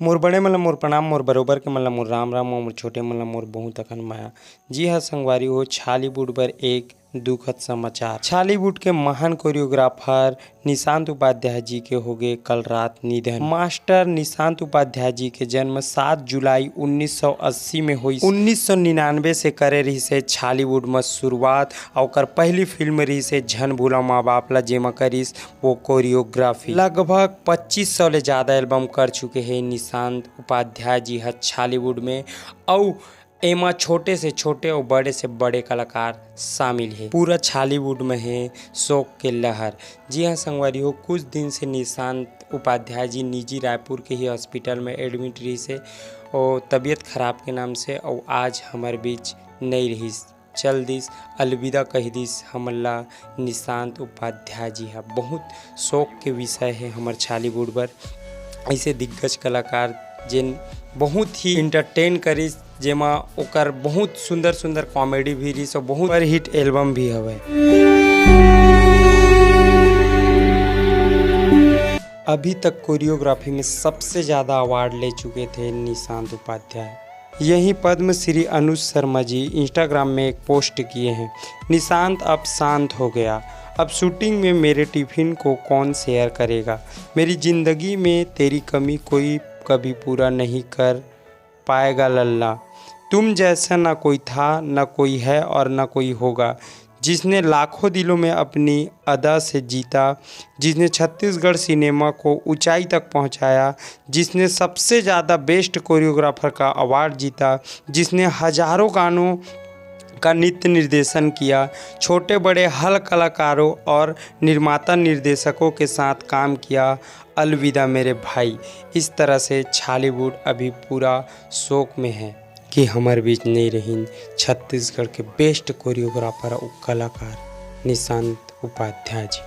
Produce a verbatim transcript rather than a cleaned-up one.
मोर बड़े मन ला मोर प्रणाम, मोर बरोबर के मन ला मोर राम राम, अउ मोर छोटे मन ला मोर बहुत अकन मया। जी हाँ संगवारी हो, छॉलीवुड बर एक दुखद समाचार। छॉलीवुड के महान कोरियोग्राफर निशांत उपाध्याय जी के होगे कल रात निधन। मास्टर निशांत उपाध्याय जी के जन्म सात जुलाई उन्नीस सौ अस्सी में होइस। उन्नीस सौ निन्यानवे से करे रहिस हे छॉलीवुड म शुरुआत, अउ ओकर पहली फिल्म रहिस हे झन भूला माँ बाप ला, जेमा करिस वो कोरियोग्राफी। लगभग पच्चीस सौ ले ज्यादा एल्बम कर चुके हे निशांत उपाध्याय जी ह छॉलीवुड में, अउ एमा छोटे से छोटे अउ बड़े से बड़े कलाकार शामिल हे। पूरा छॉलीवुड में हे शोक के लहर। जी हाँ संगवारी हो, कुछ दिन से निशांत उपाध्याय जी निजी रायपुर के ही हॉस्पिटल में एडमिट रहिस हे, अउ तबीयत खराब के नाम से, अउ आज हमर बीच नइ रहिस, चल दिस, अलविदा कह दिस हमन ला निशांत उपाध्याय जी ह। बहुत शोक के विषय हे हमर छॉलीवुड बर। ऐसे दिग्गज कलाकार जेन बहुत ही एंटरटेन करिस, जेमा ओकर बहुत सुंदर सुंदर कॉमेडी भी रिस अउ बहुत सुपरहिट एल्बम भी हवय। अभी तक कोरियोग्राफी में सबसे ज्यादा अवार्ड ले चुके थे निशांत उपाध्याय। यही पद्मश्री अनुज शर्मा जी इंस्टाग्राम में एक पोस्ट किए हैं, निशांत अब शांत हो गया, अब शूटिंग में मेरे टिफिन को कौन शेयर करेगा, मेरी जिंदगी में तेरी कमी कोई कभी पूरा नहीं कर पाएगा लल्ला। तुम जैसा ना कोई था, ना कोई है और ना कोई होगा। जिसने लाखों दिलों में अपनी अदा से जीता, जिसने छत्तीसगढ़ सिनेमा को ऊंचाई तक पहुंचाया, जिसने सबसे ज़्यादा बेस्ट कोरियोग्राफर का अवार्ड जीता, जिसने हजारों गानों का नृत्य निर्देशन किया, छोटे बड़े हर कलाकारों और निर्माता निर्देशकों के साथ काम किया। अलविदा मेरे भाई। इस तरह से छॉलीवुड अभी पूरा शोक में है कि हमर बीच नहीं रहिन छत्तीसगढ़ के बेस्ट कोरियोग्राफर अउ कलाकार निशांत उपाध्याय जी।